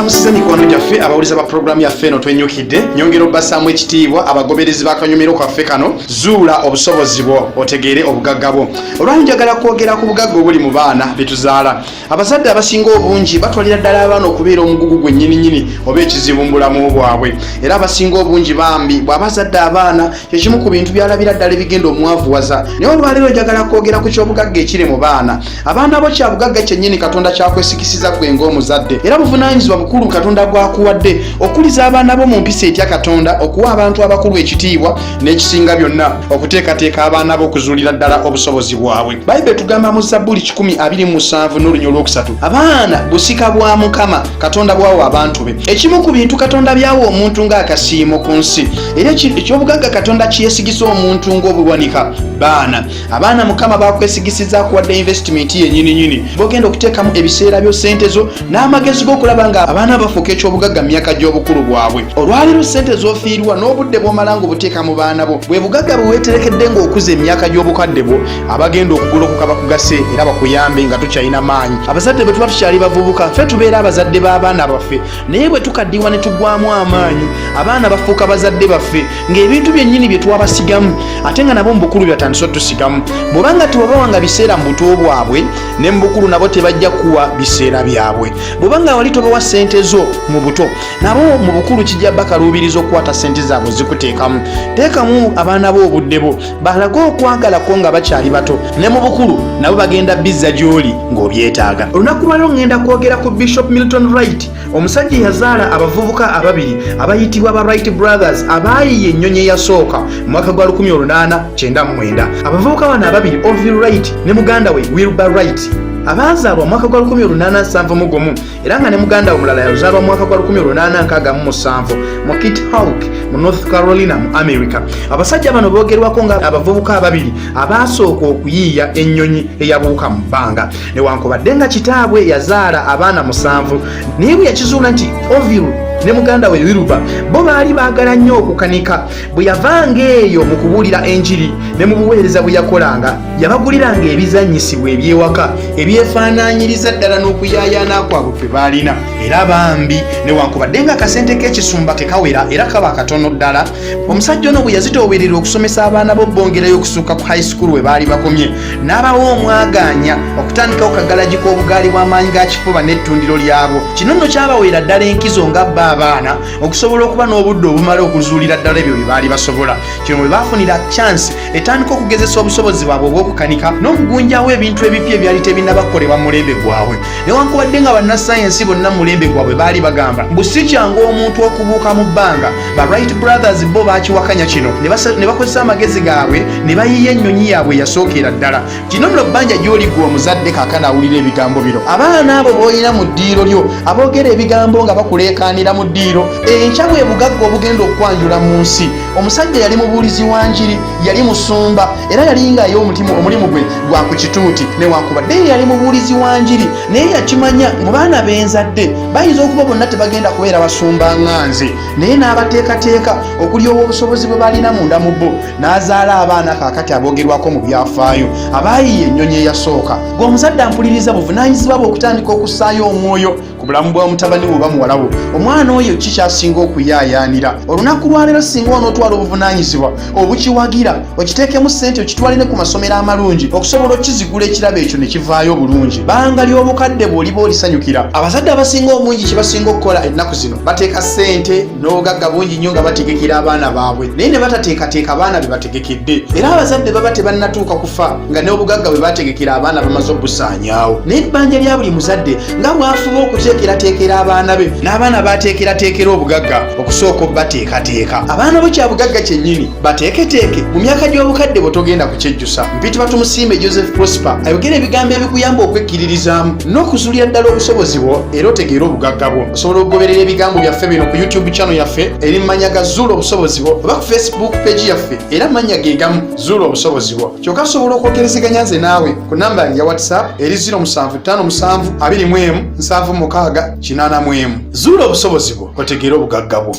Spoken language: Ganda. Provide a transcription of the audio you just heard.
Mbalamusiza mikwano gyaffe abawuliza ba pulogulaamu yaffe eno twenyukidde. Nyongera obbasaamu ekitiibwa abagoberezi b'akanyumiro kaffe kano, Zuula Obusobozi Bwo Otegeere Obugagga Bwo. Olwali njagala kwogera ku bugagga obuli mu baana betuzaala. Abazadde abasinga obungi batwalira ddala abaana okubeera omugugu gwennyininyini oba ekizibu mu bulamu bwabwe. Era abasinga obungi bambi bw'aba azadde abaana, kyekimu ku bintu by'alabira ddala ebigenda omwavuwaza. Naye olwaleero njagala kwogera ku ky'obugagga ekiri mu baana. Abaana bo kya bugagga kyennyini Katonda kyakwesikisiza ggwe ng'omuzadde, era buvunaanyizibwa bukulu Katonda bw'akuwadde okukuliza abaana bo mu mpisa etya Katonda, okuwa abantu abakulu ekitiibwa, n'ekisinga byonna, okuteekateeka abaana bo okuzuulira ddala obusobozi bwabwe. Bayibuli etugamba mu Zabbuli 127 n'olunya olwokusatu, abaana busika bwa Mukama Katonda bwawa abantu be. Ekimu ku bintu Katonda byawa omuntu ng'akasiimo ku nsi, era eky'obugagga Katonda kyesigisa omuntu ng'obuwanika, baana. Abaana Mukama bakwesigisiza, akuwadde invesitimenti yenyininyini bogenda okuteekamu ebiseera byo, sente zo n'amagezi g'okulaba nga abaana bafuuka eky'obugagga mu myaka gy'obukulu bwabwe. Olwaleero sente z'ofiirwa n'obudde bw'omala ng'obuteeka mu baana bo bwe bugagga bwe weeterekedde ng'okuza emyaka gy'obukadde bwo, abagenda okugolokoka bakugase era bakuyambe nga tukyalina maanyi. Abazadde bwe tuba tukyali bavubuka, ffe tubeera abazadde b'abaana baffe, naye bwe tukaddiwa ne tugwamu amaanyi, abaana bafuuka bazadde baffe, ng'ebintu byennyini bye twabasigamu ate nga nabo mu bukulu byatandise otusigamu. Bw'oba nga tewabawanga biseera mu buto bwabwe, ne mu bukulu nabo tebajja kuwa biseera byabwe. Bw'oba nga wali tobawa ssente zo mu buto, nabo mu bukulu kijja bakaluubiriza okukwata ssente zaabwe zikuteekamu. Teekamu abaana bo obudde bo, balage okwagalako nga bakyali bato, ne mu bukulu nabo bagenda bizza gy'oli ng'obyetaaga. Olunaku lwaliro ŋŋenda kwogera ku Bishop Milton Wright, omusajja eyazaala abavubuka ababiri abayitibwa ba Wright Brothers, abaayiye ennyonyi eyasooka mu mwaka gwa 1899. Abavubuka bano ababiri, Orville Wright ne muganda we Wilbur Wright, abaazaalwa mu mwaka gwa 1871, era nga ne muganda we omulala yazaalwa mu mwaka gwa 1867 mu Kitty Hawk mu North Carolina mu America. Abasajja bano boogerwako nga abavubuka ababiri abaasooka okuyiiya ennyonyi eyabuuka mu bbanga. Newankubadde nga kitaabwe yazaala abaana musanvu, naye bwe yakizuula nti Orville ne muganda we Wilbur bo baali baagala nnyo okukanika, bwe yavanga eyo mu kubuulira enjiri ne mu buweereza bwe yakolanga, yabaguliranga ebizannyisibwa eby'ewaka ebyefaanaanyiriza ddala n'okuyaayaana kwabwe kwe baalina. Era bambi, newankubadde nga akasente k'ekisumba tekawera era kaba katono ddala, omusajja ono bwe yazitoowerera okusomesa abaana bo bongerayo okusukka ku high school we baali bakomye, n'abawa omwagaanya okutandikawo kagalagi k'obugaali bw'amaanyi ga kifuba n'ettundiro lyabwo. Kino nno kyabaweera ddala enkizo nga bba abaana okusobola okuba n'obudde obumala okuzuulira ddala ebyo bye baali basobola. Kino bwe baafunira chance etandika okugezesa obusobozi bwabwe obw'okukanika n'okugunjawo ebintu ebipya ebyali tebinnabakolebwa mu mulembe gwabwe. Newankubadde nga bannasayansi bonna mu mulembe gwabwe baali bagamba mbu si kyangu omuntu okubuuka mu bbanga, ba Wright Brothers bo baakiwakanya kino ne bakozesa amagezi gaabwe ne bayiya ennyonyi yaabwe eyasookera ddala. Kino nno bbanja gy'oli ggwe omuzadde kaakano awulira ebigambo bino. Abaana abo b'olina mu ddiiro lyo aboogera ebigambo nga bakuleekaanira mu ddiiro, enkya bwe bugagga obugenda okukwanjula mu nsi. Omusajja yali mubuulizi wa njiri, yali musumba, era yali nga ye omulimu gwe gwa ku kituuti. Newankubadde ye yali mubuulizi wa njiri, naye yakimanya mu baana benzadde bayinza okuba bonna tebagenda kubeera basumba nga nze, naye n'abateekateeka okulyowa obusobozi bwe balina munda mu bo, n'azaala abaana kaakati aboogerwako mu byafaayo abaayiye ennyonyi eyasooka. Gwe omuzadde ampuliriza, buvunaanyizibwa bwe okutandika okussaayo omwoyo ku bulamu bwa mutabani wo oba muwala wo. Omwana oyo ki kyasinga okuyaayaanira olunaku lwaleero? Singa onootwala obuvunaanyizibwa obukiwagira, okiteekemu ssente, okitwale ne ku masomero amalungi okusobola okukizigula ekirabo ekyo ne kivaayo obulungi, banga ly'obukadde bw'oliba olisanyukira. Abazadde abasinga obungi kye basinga okukola ennaku zino, bateeka ssente n'obugagga bungi nnyo nga bategekera abaana baabwe, naye ne batateekateeka abaana be bategekedde. Era abazadde baba tebannatuuka kufa nga n'obugagga bwe bategekera abaana bamaze obusaanyaawo. Naye ebbanja lya buli muzadde, nga bw'afuba okuteekerateekera abaana be, n'abaana baateekerateekera obugagga, okusooka obateekateeka. Abaana bo kya bugagga kyennyini, bateeketeeke mu myaka gy'obukadde bwe togenda kukyejjusa. Mpitibwa Tumusiime Joseph Prosper, ayogera ebigambo ebikuyamba okwekkiririzaamu n'okuzuulira ddala obusobozi bwo era otegeere obugagga bwo. Osobola okugoberera ebigambo byaffe bino ku YouTube channel yaffe eri mu mannya ga Zuula Obusobozi Bwo, oba ku Facebook page yaffe era mannya ge gamu, Zuula Obusobozi Bwo. Kyokka osobola okwogerezeganya nze naawe ku namba yange ya WhatsApp eri 0757 21 76 81. Zuula obusobozi bwo otegeere obugagga bwo.